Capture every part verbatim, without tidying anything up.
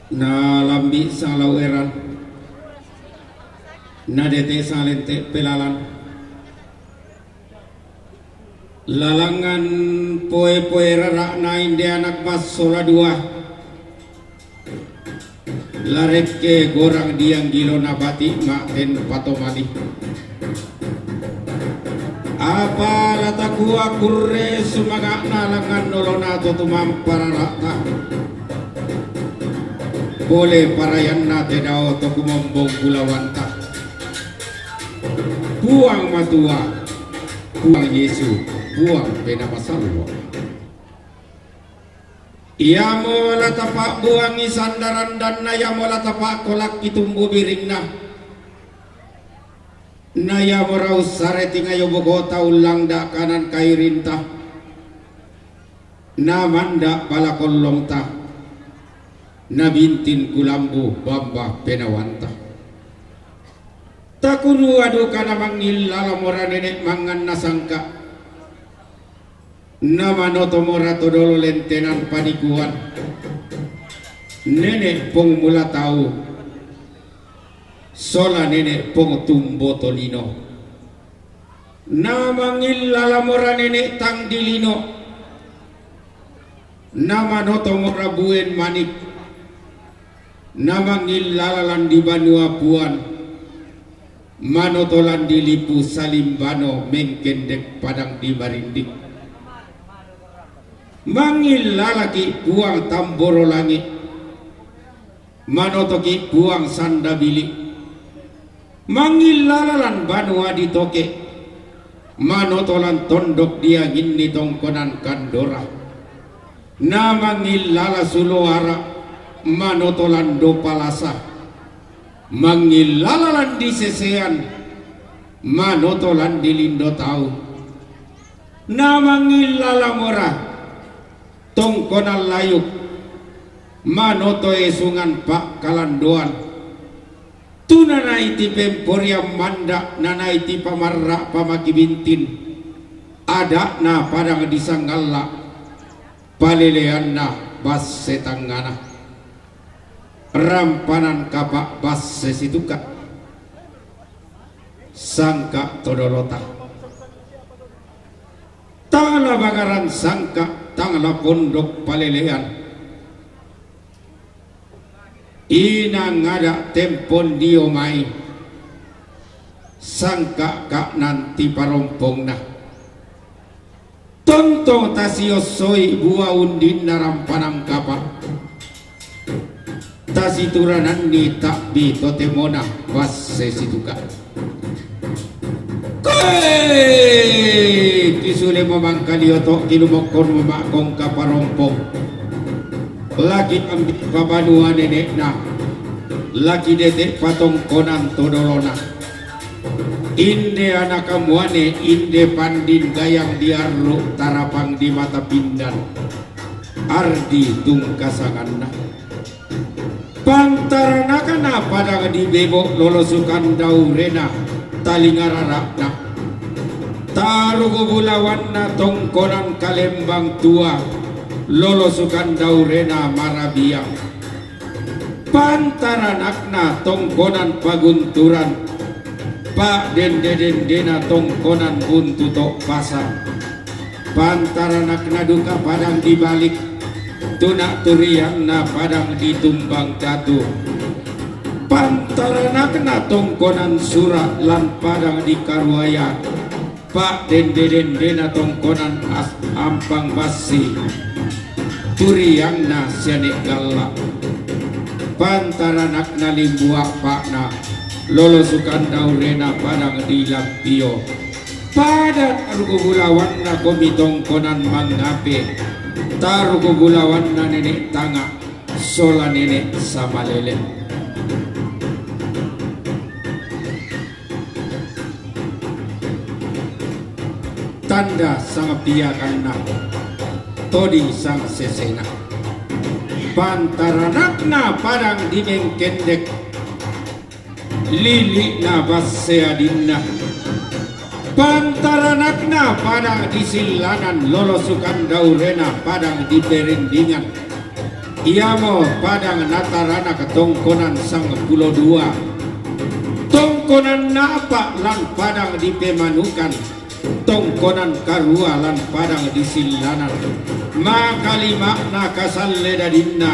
Na lambi' sanglau eran, na dete' sanglente' pelalan. Lalangan poe-poe rara'na inde anak massola dua, la rekke gorang dianggilo nabati' ma'ten patomali. Apa la takua kurre sumanga'na langngan nolona to tumampa rara'ta. Pole parayanna te dao to kumombong bulawanta. Puang Matua, Puang Yesu, Puang Penaa Masallo'. Iamo la tapa'buangi sanda-randanna, iamo la tapa'kolakki tumbu biringna. Na iamora ussare tingayo bokota ullangda' kanan kairinta, na manda' bala kollongta, na bintin kulambu bamba penawanta. Takurua duka na mangngillala mora nene' mangnganna sangka'. Na manoto mora to dolo lentenan panikuan. Nene' Pong Mula Tau sola nene' Pong Tumboto Lino. Na mangillala mora nene' Tang Dilino. Na manoto mora Buen Manik. Na mangillala lan di banua Puan. Manoto lan di Lipu Salimbano Mengkendek Padang di Marinding. Mangilalaki' Puang Tamboro Langi'. Manotoki' Puang Sanda Bili'. Mangillala lan banua di Toke'. Manoto lan tondok dianginni tongkonan Kandora. Na mangillala Suloara', manoto lan Dopalasa. Mangillala lan di Sesean, manoto lan di Lindo Tau. Na mangillala mora tongkonan Layuk, manoto Esungan Pa'kalandoan. Tu nanai ti pemporian manda', nanai ti pamarra' pamaki bintin, ada'na padang di Sangalla', paleleanna basse tangngana. Rampanan kapa' basse situka', sangka' to dolota. Tang la bangaran sangka', tang la pondok palelean. Inang ada' tempon dio mai, sangka' ka'nan ti parompongna. Tontong tasiossoi bua undinna rampanan kapa'. Tasiturananni ta'bi totemona basse situka'. Koe! Kisule mamangkalio to' kilumokkon mama'kongka parompong. Laki ambi' pabanua nene'na. Laki dete' patongkonan to dolona. Inde anaka muane, inde pandin gayang diarru' tarapang di mata pindan. Ardi tungkasanganna. Pantaranakna padang di Bebo' lolosukan daurena talinga rara'na. Tarugu bulawanna tongkonan Kalembang Tua lolosukan daurena marabiang. Pantaranakna tongkonan Pagunturan, pa'dende-dendena tongkonan Buntu To' Pasang. Pantaranakna duka padang di Balik, tuna' turiangna padang di Tumbang Datu. Pantaranakna tongkonan Sura' lan padang di Karuayan. Pa'dende-dendena tongkonan as-, ampang bassi, turiangna siane' galla'. Pantaranakna Limbua' pa'na, lolosukan daurena padang di Lampio. Pada tarugu bulawanna komi tongkonan Mangape, tarugu bulawanna nene' Tanga', sola nene' Samalele. Tanda sangpiakanna, todi sangsesena. Pantaranakna padang di Mengkendek, lili'na basse adinna. Pantaranakna padang di Sillanan, lolosukan daurena padang di Perindingan. Iamo padang nataranak tongkonan sangpulo dua. Tongkonan napa' lan padang di Pemanukan, tongkonan karua lan padang di Sillanan. Makalima'na kasalle dadinna,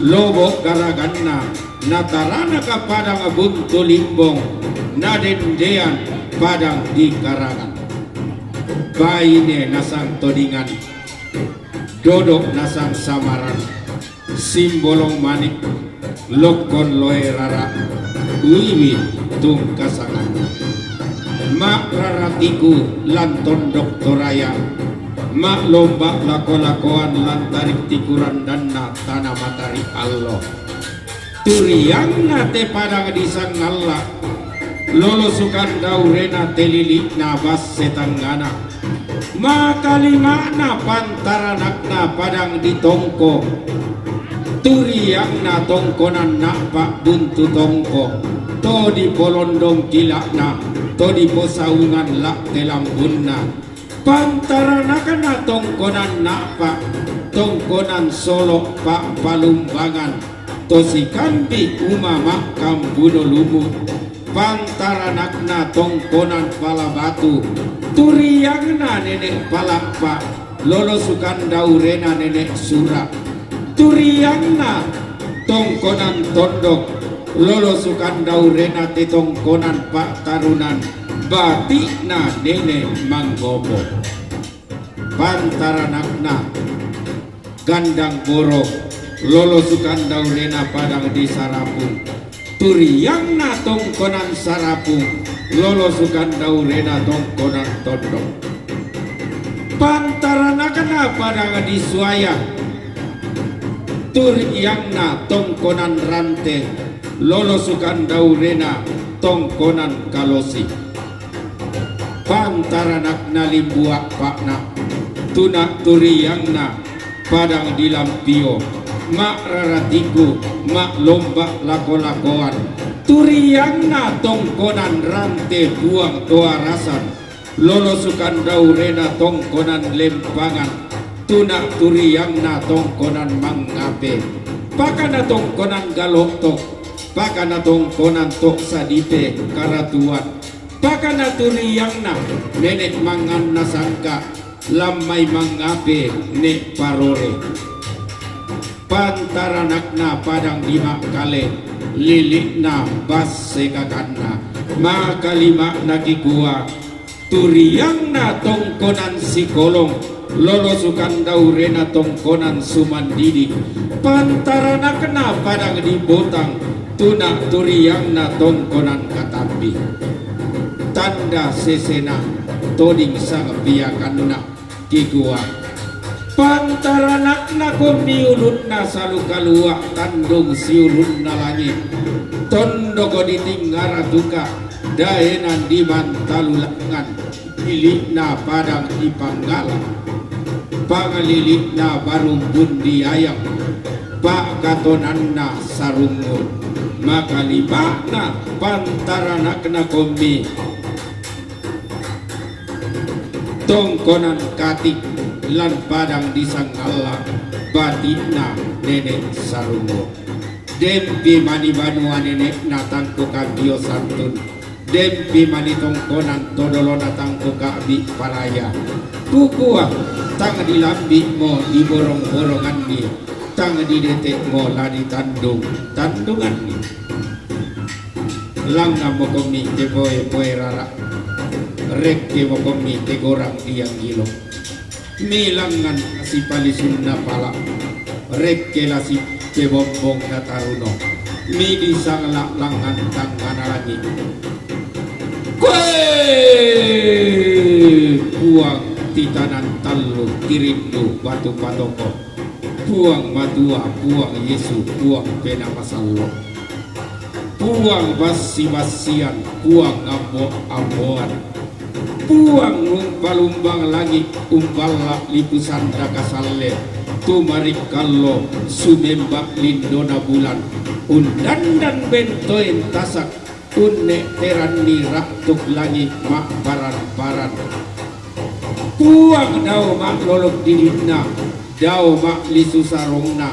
lobo' garaganna, nataranak padang Buntu Limbong, nadendean padang di Karangan. Baine nasang todingan, dodo' nasang samaran, simbolong manik, lokkon loe rara, wiwi tungkasangan. Ma'raratiku lan tondok Toraya, ma'lomba lako-lakoan lan tarik tikurandanna tana matari allo. Turiangna te padang di Sangalla, lolosukan daurena te lili'na basse tangngana. Makalima'na pantaranakna padang di Tongko. Turiangna tongkonan napa' Buntu Tongko. To dipolondong kila'na, to diposaungan la' te lambunna. Pantaranakna tongkonan napa', tongkonan solo' pa'palumbangan, to sikambi' umama' kambuno lumu'. Pantaranakna tongkonan pala batu, turiangna nene' pala'pa', lolosukan daurena nene' sura'. Turiangna tongkonan tondok, lolosukan daurena te tongkonan pa'tarunan, bati'na nene' mangopo. Pantaranakna gandang boro, lolosukan daurena padang di Sarapung. Turiangna tongkonan Sarapung, lolosukan daurena tongkonan tondok. Pantaranakna padang di Suaya. Turiangna tongkonan Rante, lolosukan daurena tongkonan Kalosi. Pantaranakna Limbua' pa'na, tuna turiangna padang di Lampio, ma'raratiku, ma'lomba lako-lakoan. Turiangna tongkonan Rante Puang Toarasan, lolosukan daurena tongkonan Lempangan, tuna turiangna tongkonan Mangape, pakana tongkonan Galo'tok, pakana tongkonan To' Sadipe Karatuan, pakana turiangna nene' manganna sangka, lammai Mangape ne' parore. Pantaranakna padang di Ma'kale, lili'na basse kakanna. Makalima'na kikua, turiangna tongkonan Sikolong, lolosukan daurena tongkonan Sumandidi. Pantaranakna padang di Botang, tuna turiangna tongkonan Katambi. Tanda sesena toding sangpiakanna kikua. Pantaranakna kommi ulunna salu kalua' tandung siulunna langi'. Tondoko di Tingara tuka, daenan di Mantalu langngan, lili'na padang di Panggala, panglili'na barumbun di Ayang, pa'katonanna Sarungu. Makalima'na pantaranakna kommi tongkonan Katik lan padang di Sangalla, bati'na nene' Sarungu. Dempi mani banua nene'na Tangku Kabio Santun, dempi mani tongkonan to dolona Tangku Ka'bi Paraya. Kukua, tang dilambi'mo diborong-boronganni, tang didete'mo la ditandung-tandunganni. Langngammo kommi te poe-poe rara, rekkemo kommi te gorang dianggilo. Mi langngan sipalisunna pala, rekke la sipebombong nataruno, mi disangla langngan tangngana langi'. Koe Puang titanan tallu tirindu batu patoko, Puang Matua, Puang Yesu, Puang Penaa Masallo'. Puang bassi-bassian, Puang ambo-amboan, Puang lumpa-lumbang langi', umballa lipu sanda kasalle, tumarikkallo sumemba lindona bulan, undandan bentoen tasak, unne' teranni ra'tuk langi' ma'paran-paran. Puang dao ma'lolok didi'na, dao ma'lisu sarongna,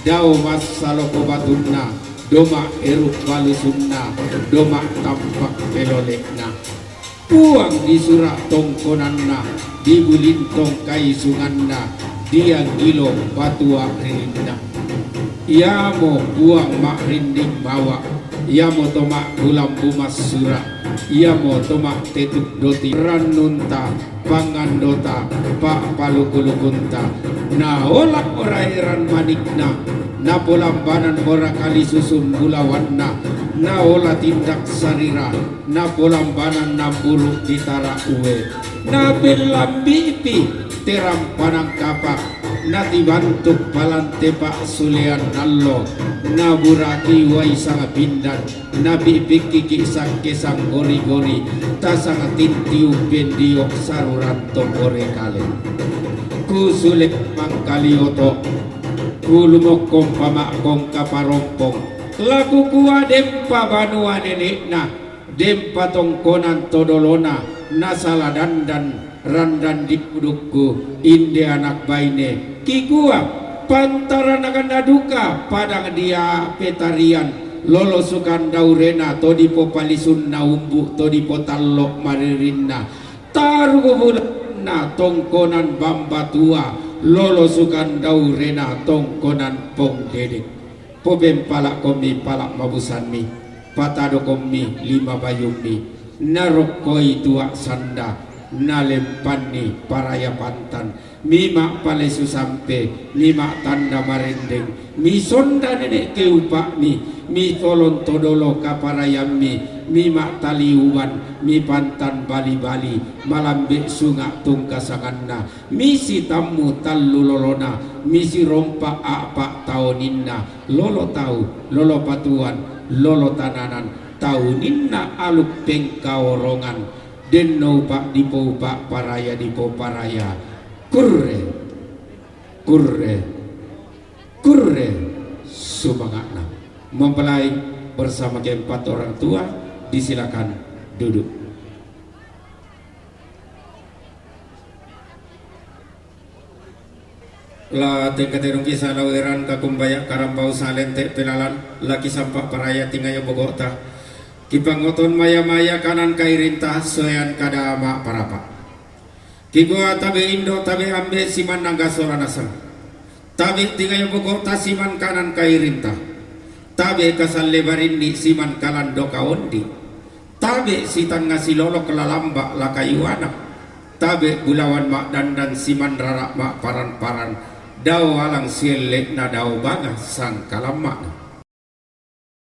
Dao massalo ko batunna, doma' eruk balusunna, doma' tampak pelole'na. Puang di sura' tongkonanna, di bulintong kaisunganna, dianggilo batua ririnna. Iamo Puang ma'rinding mawa', iamo to ma'kulambu massura', iamo to ma'tetuk doti rannunta, pangandota, pa'paluku-lukunta. Naola oraeran manikna, napolambanan ora kalisusun bulawanna, naola tindak sarira, napolambanan namburu' di tara' ue. Napellambi'pi terampanang kapa', natibantuk palantepa' sulean allo, naburaki wai sangpindan, napi'pikkiki' sakke sanggori-gori, tasang tintiu pendio saruran to bore kale. Kusule mangkalioto, kulumokkong pama'kong kaparompong, lakukua dempa banua nene'na, dempa tongkonan to dolona, nasala dandan randan di pudukku, inde anak baine, kikua, pantaranakanna duka padang dia petarian, lolosukan daurena to dipopalisunna umbu' to dipotallo' maririnna, taruku bulanna tongkonan bambatua, lolosukan daurena tongkonan pongdedek. Popempala'kommi pala' mabusanmi, patadokommi lima bayummi, narokkoi tua' sanda, nalempanni paraya pantan, mima'palesu sampe, mima'tanda marendeng, misonda nene' keupa'mi, mitolong todolo kaparayammi, mima'taliuban, mipantan bali-bali, malambe' sunga' tungka sanganna, misitammu tallu lolona, misirompa' a'pa' taoninna, lolo tau, lolo patuan, lolo tananan, tauninna aluk pengkaorongan, denno upa' dipoupa' paraya dipoparaya. Kurre, kurre, kurre sumanga'na. Mempelai bersama keempat orang tua, disilakan duduk. La tengkaterungki sala ueran kakumbaya karambau salente pelalan, la kisampa paraya tingayo bogo'ta, kipangoton maya-maya kanan kairinta soean kada ma'parapa. Kikua tabe' indo', tabe' ambe' siman nangga sola nasang. Tabe' tingayo bogo'ta siman kanan kairinta. Tabe' kasalle barinni siman kalando kaondi. Tabe' sitangnga silolok lalamba' lakayuana. Tabe' bulawan ma'dandan siman rara' ma'paran-paran. Dao alang sielle'na dao banga sangkalamma'na.